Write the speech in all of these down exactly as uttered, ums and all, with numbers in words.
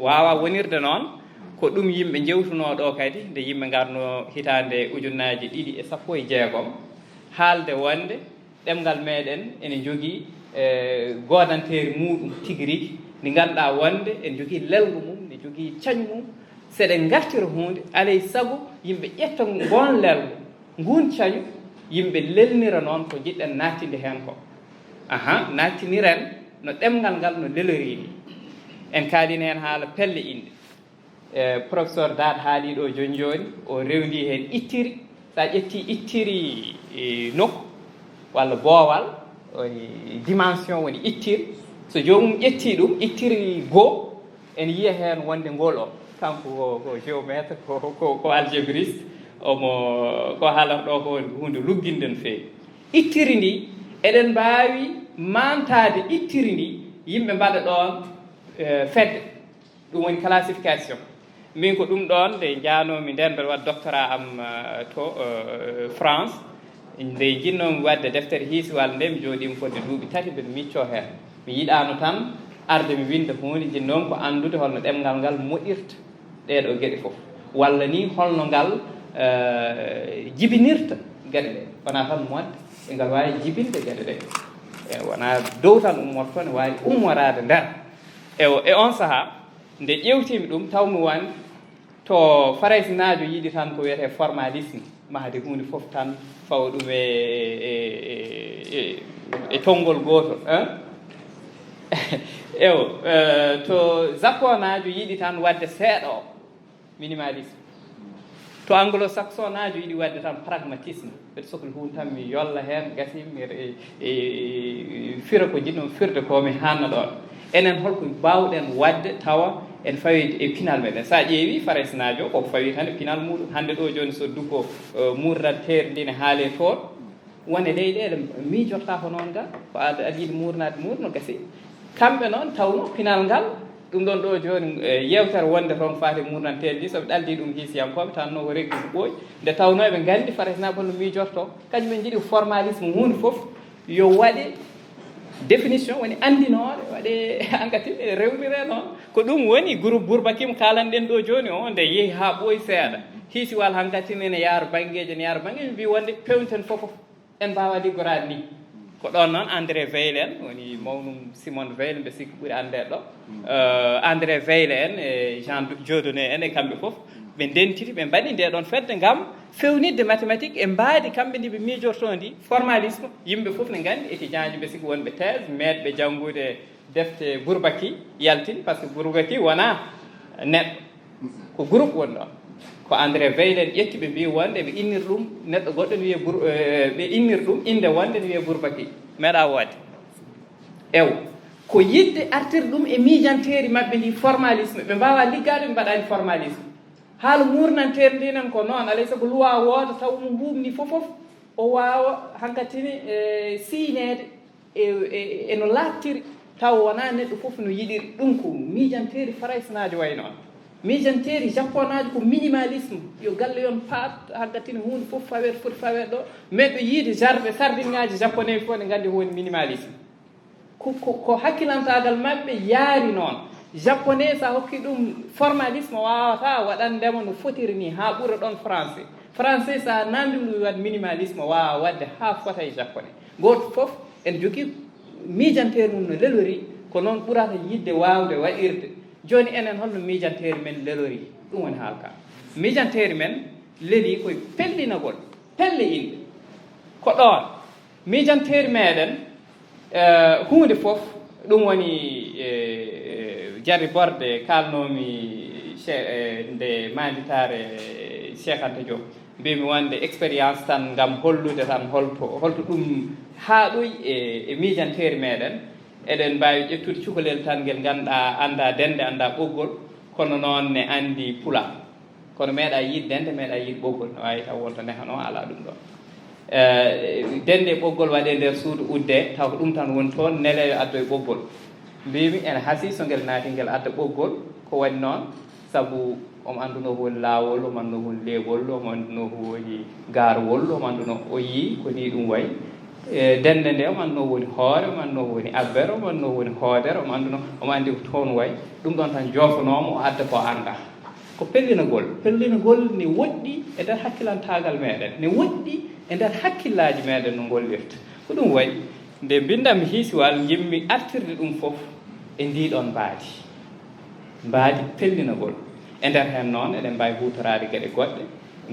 Waawa wonirde noon, ko ɗum yimɓe njewtunoo ɗo kadi, nde yimɓe ngarno hitaande ujunnaaji ɗiɗi e sappo e jeegom, haalde wonde ɗemngal meeɗen ene jogii, e, goodanteeri muuɗum tigi rigi, ndi ngannduɗaa wonde ene jogii lelngo mum, ene jogii cañu mum. So eɗen ngartira huunde, alay sago yimɓe ƴetta ngoon lelngo, nguun cañu, yimɓe lelnira noon ko njiɗɗen nattinde heen ko. Aha, nattiniren no ɗemngal ngal no lelorii ni. En kaalii heen haala pelle inɗe. E, professeur Daat haalii ɗo jooni jooni, o rewndii heen ittiri. So a ƴettii ittiri, e, nokku walla boowal, woni dimension, woni ittiri. So joomum ƴettii ɗum, ittiri goo, ene yiya heen wonde ngol o. Kanko ko, ko géomètre, ko, ko, ko algébriste, omo, ko haalata ɗo ko huunde lugginde no feewi. Ittiri ndi, eɗen mbaawi maantaade ittiri ndi, yimɓe mbaɗa ɗoon, e, fedde. Ɗum woni classification. Min ko ɗum ɗoon nde njaanoomi ndeen, mbeɗa waɗa doctorat am, eh, to, eh, France. Nde njinnoomi waɗde deftere hiisiwal nde, mi jooɗiima fodde duuɓi tati, mbeɗa miccoo heen. Mi yiɗaano tan arde mi winnda huunde, njinnoomi ko anndude holno ɗemngal ngal moɗirta ɗee ɗoo geɗe fof. Walla nii holno ngal, eh, jibinirta geɗe ɗe. Wonaa tan moɗde, e ngal waawi jibinde geɗe ɗe. E wonaa dow tan ummortoo, ne waawi ummoraade nder. E o, e oon sahaa, nde ƴeewtii-mi ɗum, taw-mi won to Faraysinaajo yiɗi tan ko wiyetee formalisme, mahde huunde fof tan fawa ɗum e, e, e, e, e tonngol gootol, hein? Ewo, eh, to Japonaajo yiɗi tan waɗde seeɗa o, minimalisme. To anglo-saxonaajo yiɗi waɗde tan pragmatisme, mbeɗa sokli huunde tan mi yolla heen, gasi mi, e, e, fira ko njiɗmi firde ko, mi haanna ɗoon. Enen, holko mbaawɗen waɗde tawa en fawii e pinal meɗen? So a ƴeewii Faraysinaajo, koko fawii tan e pinal muuɗum. Hannde ɗo jooni, so duko, eh, murdanteeri ndi ne haalee toon, won e leyɗeele miijortaa ko noon ga, ko aada aɗa yiɗi muurnaade, muur, no gasi. Kamɓe noon, tawno pinal ngal, ɗum ɗoon ɗo jooni, e, yeewtere wonde toon ko faati e murdanteeri ndi, so ɓe ɗaldii ɗum hiisiyankooɓe, tan no ko reggu ko ɓooyi. Nde tawnoo eɓe nganndi Faraysinaaɓe no miijortoo, kañum en njiɗi formalisme, huunde fof yo waɗe définition, woni anndinoore, waɗe hankadi e rewnire noon. Ko ɗum woni groupe Bourbaki mo kaalanɗen ɗo jooni o, nde yehi haa ɓooyi seeɗa. Hiisiwal hankadi ene yaara banngeeji, ene yaara banngeeji, mbi wonde peewnten fof fof. En mbaawaa liggoraade nii. Ko ɗoon noon André Weil en, woni mawnum Simone Weil, mbe sikki ɓuri anndeede ɗo. Eh, André Weil en e Jean Dieudonné en e kamɓe fof, ɓe ndentiti, ɓe mbaɗi ndee ɗoon fedde ngam feewnitde mathématique e mbaadi kamɓe ndi ɓe miijortoo ndi, formalisme. Yimɓe fof ne nganndi, étudiant ji, mbe sikki wonɓe thèse, meeɗɓe janngude defte Bourbaki yaltini, par ce que Bourbaki wonaa neɗɗo, ko groupe woni ɗoon. Ko André Weil en ƴetti, ɓe mbi wonde ɓe innir ɗum neɗɗo goɗɗo ne wiyee Bour-, eh, ɓe innir ɗum innde wonde ne wiyee Bourbaki. Meeɗaa woodde. Ewo, ko yiɗde artirde ɗum e miijanteeri maɓɓe ndi, formalisme. Ɓe mbaawaa liggaade, ɓe mbaɗaani formalisme. Haala muurnanteeri ndi noon ko noon, alay sago luwaa wooda taw omo huuɓni fof fof, o waawa hankadi ne, eh, siyneede e, e, e no laaɓtiri, taw wonaa neɗɗo fof no yiɗiri. Ɗum ko miijanteeri Faraysinaajo wayi noon. Miijanteeri Japonaajo ko minimalisme, yo galle yon paat, hankadi ne huunde fof faweede, foti faweede ɗo. Meeɗɗo yiide jardin, sardinŋaaji japonais fof ne nganndi ko woni minimalisme. Ko, ko, ko hakkilantaagal maɓɓe yaari noon. Japonais, so a hokki ɗum formalisme, waawataa waɗande mo no fotiri nii, haa ɓura ɗoon français. Français, so a naamndii ɗum waɗ minimalisme, waawaa waɗde haa fota e japonais. Gooto fof ene jogii miijanteeri mum no lelorii, ko noon ɓurata yiɗde waawde waɗirde. Jooni enen, holno miijanteeri men lelorii? Ɗum woni haalka. Miijanteeri men lelii ko e pellinagol, pelle inɗe. Ko ɗoon miijanteeri meeɗen, eh, huunde fof, ɗum woni, eh, jarriborde kaalnoomi che-, eh, nde maanditaare Cheikh Anta Diop. Mbimi wonde expérience tan ngam hollude tan holto, holto ɗum haaɗoyi e, e miijanteeri meeɗen. Eɗen mbaawi ƴettude cukalel tan ngel ngannduɗaa anndaa dennde, anndaa ɓoggol, kono noon ne anndi pulaar. Kono meeɗaa yiide dennde, meeɗaa yiide ɓoggol. Ne waawi taw wonta nehanoo alaa ɗum ɗoon. Eh, dennde e ɓoggol waɗee nder suudu, uddee, taw ko ɗum tan woni toon, nelee yo addoy ɓoggol. Mbimi ene hasii so ngel naati ngel adda ɓoggol, ko waɗi noon, sabu omo anndunoo ko woni laawol, omo anndunoo ko woni leeɓol, omo anndunoo ko woni gaarwol, omo anndunoo, o yii ko nii ɗum wayi. E dennde nde, omo annduno woni hoore, omo annduno woni abbere, omo annduno woni hoodere, omo annduno, omo anndi ko toon wayi. Ɗum ɗoon tan joofonoomo, o adda ko anndaa. Ko pellinagol, pellinagol ne woɗɗi e nder hakkilantaagal meeɗen, ne woɗɗi e nder hakkillaaji meeɗen no ngollirta. Ko ɗum wayi, nde mbinndanmi hiisiwal, njiɗmi artirde ɗum fof e ndii ɗoon mbaadi, mbaadi pellinagol. E nder heen noon, eɗen mbaawi huutoraade geɗe goɗɗe.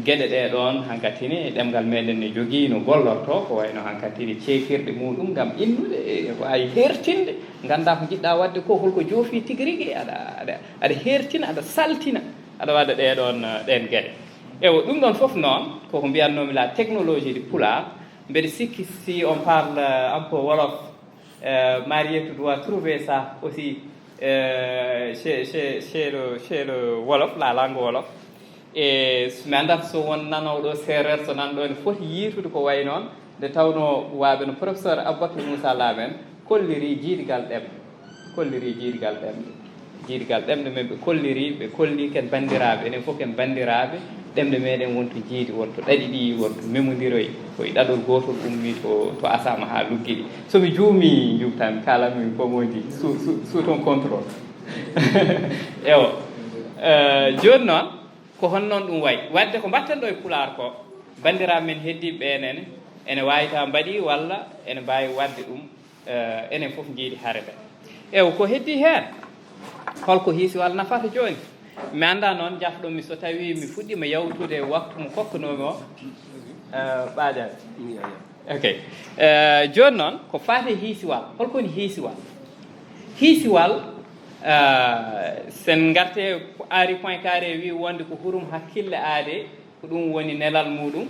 Geɗe ɗee ɗoon, hankatini, ɗemngal meeɗen ne jogii no gollortoo, ko wayi no hankatini ceekirɗe muuɗum ngam innude, e ko ay heertinde, nganndaa ko njiɗɗaa waɗde ko, holko joofi tigi rigi, aɗa, aɗa, aɗa heertina, aɗa saltina, aɗa waɗa ɗee ɗoon, eh, ɗeen geɗe. Ewo, ɗum ɗoon fof noon, koko mbiyatnoomi la technologie du pulaar, mbeɗa sikki si on parle, euh, un peu wolof, euh, Mariétou doit trouver ça aussi, euh, chez, chez, chez le, chez le wolof, la langue wolof. E mi anndaa so won nanoowo ɗo seereer, so nan ɗo ne foti yiitude ko wayi noon, nde tawnoo waaɓe no professeur Aboubacry Moussa Lam en kolliri jiidigal ɗemɗe, kolliri jiidigal ɗemɗe, jiidigal ɗemɗe men ɓe kolliri, ɓe kolli ken banndiraaɓe, enen fof ken banndiraaɓe, ɗemɗe meɗen wonto jiidi, wonto ɗaɗi ɗi, wonto memondiroyi, ko e ɗaɗol gootol ummii to, to Asama haa luggiɗi. So mi juumii, njuumtaa mi, kaalanmi ko moodi sous, sous, sous ton contrôle. Ewo. Eh, jooni noon, ko hono noon ɗum wayi. Waɗde ko mbaɗten ɗo e Pulaar ko, banndiraaɓe men heddiiɓe ɓe enen, ene waawi tawa mbaɗi walla ene mbaawi waɗde ɗum, eh, enen fof njiidi hare nde. Ewo, ko heddii heen, holko hiisiwal nafata jooni? Mi anndaa noon, jafɗon mi so tawii mi fuɗɗiima yawtude waktu mo kokkanoomi o, eh, ɓaajaaji. Ok. Eh, jooni noon, ko faati e hiisiwal. Holko woni hiisiwal? Hiisiwal, eh, sen ngarte ko Henri Poincaré wi wonde ko hurum hakkille aade, ko ɗum woni nelal muɗum.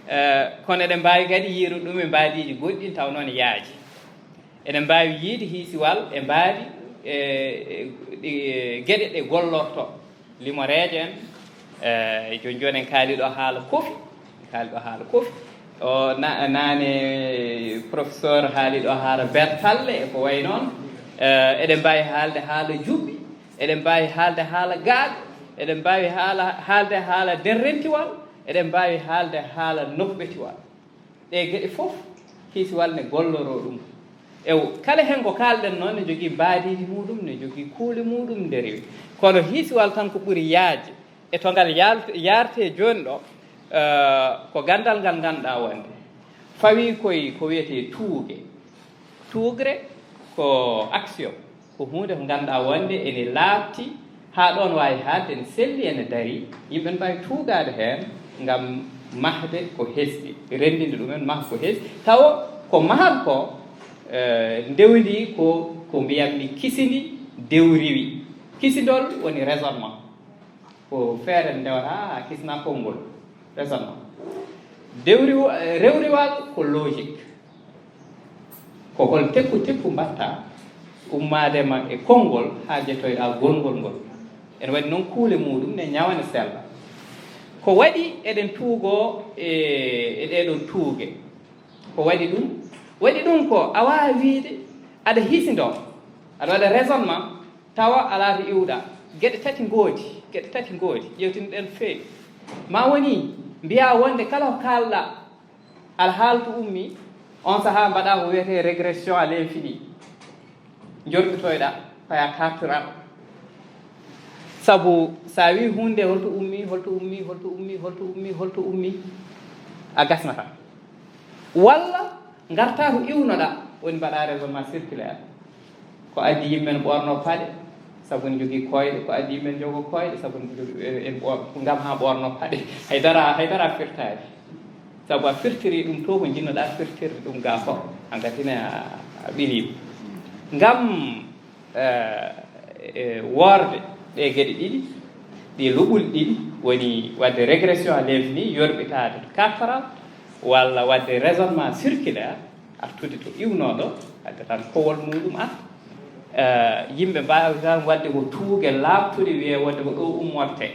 Eh, kono eɗen mbaawi kadi yiirude ɗum e mbaadiiji goɗɗi taw noon yaaji. Eɗen mbaawi yiide hiisiwal e mbaadi, e, e, e geɗe ɗe gollorto. Limoreejo en, eh, jooni jooni en kaali ɗo haala kofi, en kaali ɗo haala kofi. O na-, naane professeur haali ɗo haala bertalle e ko wayi noon. Eh, eɗen mbaawi haalde haala juɓɓi, eɗen mbaawi haalde haala gaaɓi, eɗen mbaawi haala, haalde haala denrentiwal, eɗen mbaawi haalde haala nokɓetiwal. Ɗee geɗe fof, hiisiwal ne golloroo ɗum. Ewo, kala heen ko kaalɗen noon ne jogii mbaadiiji muɗum, ne jogii kuule muɗum, nde rewi. Kono hiisiwal tan ko ɓuri yaajde e to ngal yaal-, yaartee jooni ɗo, eh, ko ganndal ngal ngannduɗaa wonde fawii koye ko wiyetee tuuge. Tuugre ko action. Ko huunde ko ngannduɗaa wonde ene laaɓti, haa ɗoon waawi haalde, ene selli, ene darii. Yimɓe ne mbaawi tuugaade heen ngam mahde ko hesɗi, renndinde ɗumen, maha ko hesɗi. Tawa ko mahal ko, eh, ndewndi ko, ko mbiyatmi kisindi, dewriwi. Kisindol woni raisonnement. Ko feere ndewata haa kisna konngol, raisonnement. Dewriwa-, rewriwal ko logique. Ko hol tekku tekku mbaɗta ummaade ma e konngol haa jetoyɗaa gonngol ngol. Ene waɗi noon kuule muɗum ne ñawa ne sella. Ko waɗi eɗen tuugoo e, e ɗee ɗoo tuuge. Ko waɗi ɗum? Waɗi ɗum ko a waawaa wiyde aɗa hiisindoo, aɗa waɗa raisonnement, tawa alaa to iwɗaa. Geɗe tati ngoodi, geɗe tati ngoodi, ƴeewtinoɗen feewi. Ma woni mbiyaa wonde kala ko kaalɗaa, alhaaltu ummii, on sahaa mbaɗaa ko wiyetee régression à l'infini. Njorɓitoyɗaa, paya kartiral. Sabu so a wii huunde, holto ummii, holto ummii, holto ummii, holto ummii, holto ummii, a gasnataa. Walla ngartaa ko iwnoɗaa, woni mbaɗaa raisonnement circulaire. Ko addi yimɓe ne ɓoornoo paɗe, sabu ne jogii koyɗe, ko addi yimɓe ne jogoo koyɗe, sabu ne jogii, en ɓoor-, ko ngam haa ɓoornoo paɗe. Hay dara, hay dara firtaani. Sabu a firtirii ɗum to ko njiɗnoɗaa firtirde ɗum gaa fof, hankadi ne a, a ɓiliima. Ngam, eh, eh, woorde ɗee geɗe ɗiɗi, ɗi luɓuli ɗiɗi, woni waɗde régression à l'infini, yorɓitaade to kartaral, walla waɗde raisonnement circulaire, artude to iwnooɗo, adda tan kowol muɗum ar. Eh, yimɓe mbaawi tan waɗde ko tuuge laaɓtuɗe, wiyee wonde ko ɗo ummortee,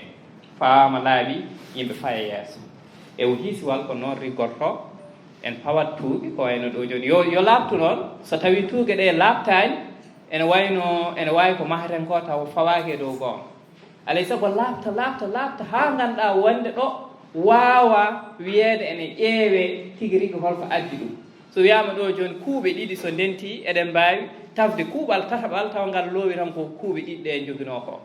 fawaama laaɓi, yimɓe faya yeeso. E o hiisiwal ko noon riggortoo, en pawat tuuge, ko wayno ɗo jooni. Yo, yo laaɓtu noon, so tawii tuuge ɗe laaɓtaani, ene wayno, ene waawi ko mahaten ko tawa fawaaki e dow goonga. Alay sago laaɓta, laaɓta, laaɓta, haa ngannduɗaa wonde ɗo waawaa wiyeede ene ƴeewee tigi rigi holko addi ɗum. So wiyaama ɗo jooni kuuɓe ɗiɗi so ndentii, eɗen mbaawi tafde kuuɓal tataɓal tawa ngal loowi tan ko kuuɓe ɗiɗi ɗe en njoginoo ko.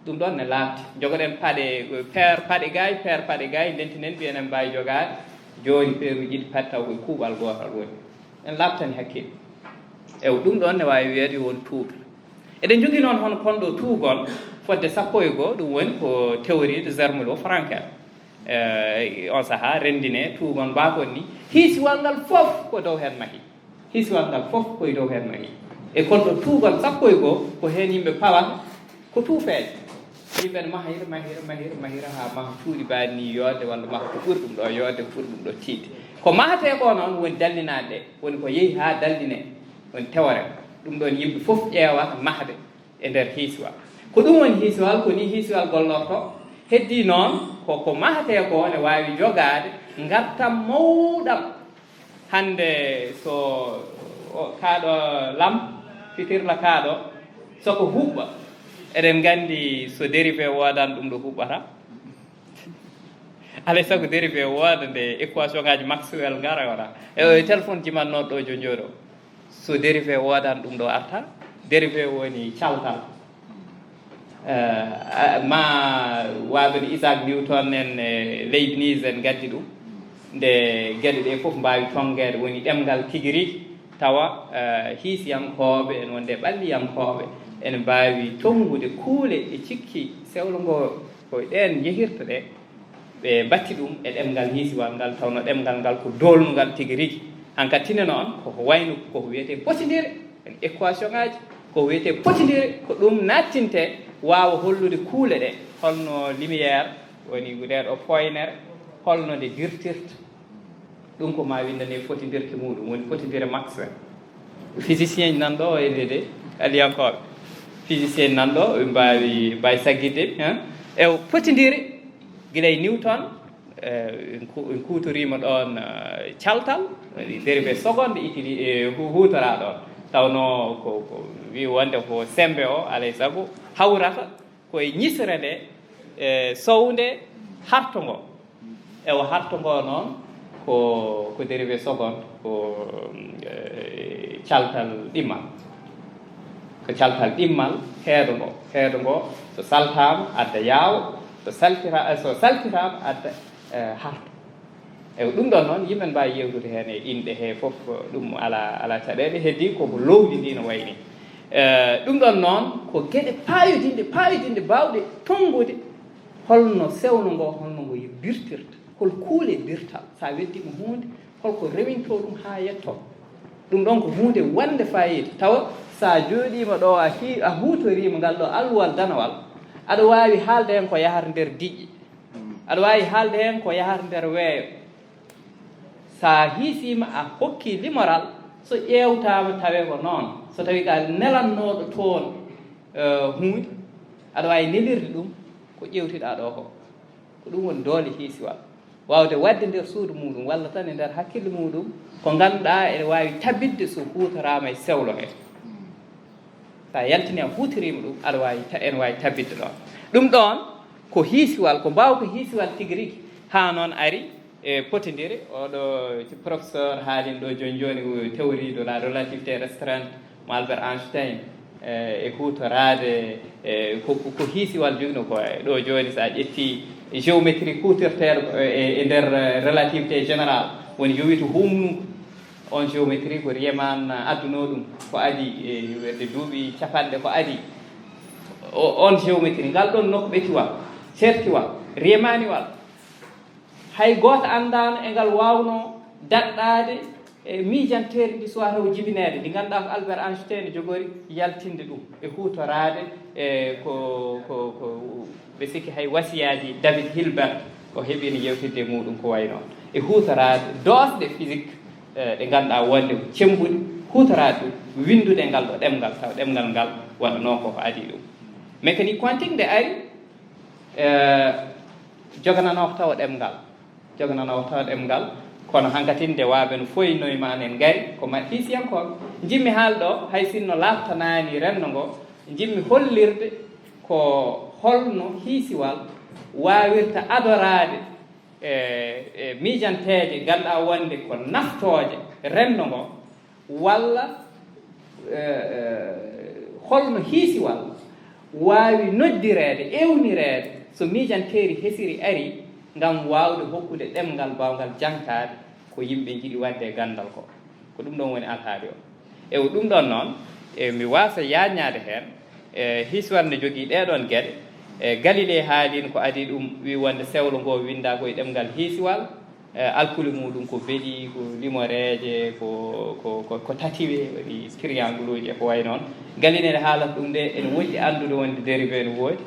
Ɗum ɗoon ne laaɓti. Njogoɗen paɗe, peer paɗe gaay, peer paɗe gaay, ndentinen mbiyen en mbaawi jogaade jooni peeruuji ɗiɗi paɗe taw ko e kuuɓal gootal woni. En laaɓtani hakkille. Ewa, ɗum ɗoon ne waawi wiyeede yo won tuuɓe. Eɗen njogii noon hono kon ɗo tuugol fodde sappo e goo, ɗum woni ko théorie de Zermelo Frankel. Eh, on sahaa renndine tuugol mbaakol ni, hiisiwal ngal fof ko dow heen mahi. Hiisiwal ngal fof ko e dow heen mahi. E kon ɗo tuugol sappo e goo, ko heen yimɓe pawata ko tuufeeje. Yimɓe ne mahira, mahira, mahira, mahira haa maha cuuɗi mbaɗi ni yooɗde, walla maha ko ɓuri ɗum ɗo yooɗde, ko ɓuri ɗum ɗo tiiɗde. Ko mahatee ko noon woni dallinaade ɗe, woni ko yehi haa dallinee, woni théorème. Ɗum ɗoon yimɓe fof ƴeewata mahde e nder hiisiwal. Ko ɗum woni hiisiwal, ko ni hiisiwal gollorto. Heddii noon ko, ko mahatee ko ne waawi jogaade ngartam mawɗam. Hannde so o, kaaɗo lam, fitirla kaaɗo, so ko huɓɓa, eɗen nganndi so dérivé woodani ɗum ɗo huɓɓata. Alay sago dérivé wooda nde équation ngaji Maxwell ngara wona. E o téléphone jimannooɗo ɗo jo jooɗo. So dérivé woodani ɗum ɗo arta, dérivé woni cawtal. Eh, a, ma waaɓe no Isaac Newton en, e Leibniz en ngaddi ɗum. Nde geɗe ɗe fof mbaawi tonngeede, woni ɗemngal tigi rigi, tawa, eh, hiisiyankooɓe en wonde ɓalliyankooɓe ene mbaawi tonngude kuule ɗe cikki sewlo ngo ko ɗeen njehirta ɗe, ɓe mbatti ɗum e ɗemngal hiisiwal ngal, tawno ɗemngal ngal ko doolnungal tigi rigi. Hankadi tine noon, koko wayno, koko wiyetee potindire, en équation ngaji, ko wiyetee potindire, ko ɗum nattinte waawa hollude kuule ɗe, holno lumière, woni nde ɗo poynere, holno nde dirtirta. Ɗum ko ma windane fotindirki muɗum, woni fotindire Maxwell. Physicien nan ɗo e nde de, aliyankooɓe. Physicien nan ɗo, ɓe mbaawi, mbaawi saggitde, hein? E o potindire, gila e Newton, eh, en ku-, en kuutoriima ɗoon, eh, caltal, dérivé seconde, itili, e hu-, huutoraa ɗoon. Tawno ko, ko wi wonde ko semmbe o, alay sago, hawrata ko e ñisre nde, e sownde harto ngo. E o harto ngo noon ko, ko dérivé seconde, ko, eh, caltal ɗimmal. Ko caltal ɗimmal heedo ngo. Heedo ngo so saltaama adda yaawo, so saltira-, so saltiraama adda, eh, harto. E ɗum ɗoon noon, yimɓe mbaawi yeewtude heen e inɗe he fof, ɗum alaa, alaa caɗeele. Heddii ko, ko lowdi ndi no wayi ni. Eh, ɗum ɗoon noon, ko geɗe paayodinɗe, paayodinɗe baawɗe tonngude holno sewlo ngo, holno ngo birtirta, hol kuule birtal. So a weddiima huunde, holko rewintoo ɗum haa yettoo. Ɗum ɗoon ko huunde wonde faayiida. Tawa so a jooɗiima ɗo, a hi-, a huutoriima ngal ɗo alluwal danawal, aɗa waawi haalde heen ko yahata nder diƴƴe. Aɗa waawi haalde heen ko yahata nder weeyo. So a hiisiima, a hokkii limoral, so ƴeewtaama tawee ko noon. So tawii ka nelannooɗo toon, eh, huunde, aɗa waawi nelirde ɗum ko ƴeewtiɗaa ɗo ko. Ko ɗum woni doole hiisiwal. Waawde waɗde nder suudu muuɗum, walla tan e nder hakkille muuɗum, ko ngannduɗaa ene waawi tabitde so huutoraama e sewlo hee. So a yaltinii a huutoriima ɗum, aɗa waawi ta-, ene waawi tabitde ɗoon. Ɗum ɗoon ko hiisiwal, ko mbaawka hiisiwal tigi rigi. Haa noon ari e potindire, oɗo ci professeur haalin ɗo jooni jooni, théorie de la relativité restreinte mo Albert Einstein, eh, e huutoraade, eh, ko, ko, ko hiisiwal joginoo ko e ɗo jooni, so a ƴettii géométrie kuutirteeɗo e, e nder relativité générale, woni yo wiytu humnungu. On géométrie ko Riemann addunoo ɗum, ko adii e weeɓde duuɓi capanɗe ko adii. O, on géométrie, ngal ɗon nokɓetiwal, certiwal, Riemanniwal, hay gooto anndaano e ngal waawnoo daɗɗaade e miijanteeri ndi suwaa taw jibineede, ndi ngannduɗaa ko Albert Einstein jogori yaltinde ɗum e huutoraade e ko, ko, ko ɓe sikki hay wasiyaaji David Hilbert o heɓiino yewtidde e muuɗum ko wayi noon. E huutoraade doosɗe physique, eh, ɗe ngannduɗaa wonde ko cemmbuɗe, huutoraade ɗum, winndude ngal ɗo ɗemngal, taw ɗemngal ngal waɗanoo ko ko adii ɗum. Mécanique quantique nde ari, eh, jogananoo ko tawa ɗemngal. Jogananoo ko tawa ɗemngal, kono hankadi nde waaɓe no foynoy ma en ngari, ko ma-, hiisiyankooɓe. Njimmi haal ɗo, hay sinno laaftanaani renndo ngo, njimmi hollirde ko holno hiisiwal waawirta adoraade e, e miijanteeje ngannduɗaa wonde ko naftooje, renndo ngo, walla holno hiisiwal waawi noddireede, ewnireede, so miijanteeri hesiri ari, ngam waawde hokkude ɗemngal mbaawngal jaŋtaade ko yimɓe njiɗi waɗde e ganndal ko. Ko ɗum ɗoon woni alhaali o. E o ɗum ɗoon noon, e mi waasa yaañaade heen, e hiisiwal ne jogii ɗee ɗoon geɗe. E Galilée haaliino ko adii ɗum, wii wonde sewlo ngo winndaa ko e ɗemngal hiisiwal, e alkule muuɗum ko beɗi, ko limoreeje, ko, ko, ko, ko tatiwe, waɗi triangle uji e ko wayi noon. Galilée ne haalata ɗum de, ene woɗɗi anndude wonde dérivé ne woodi.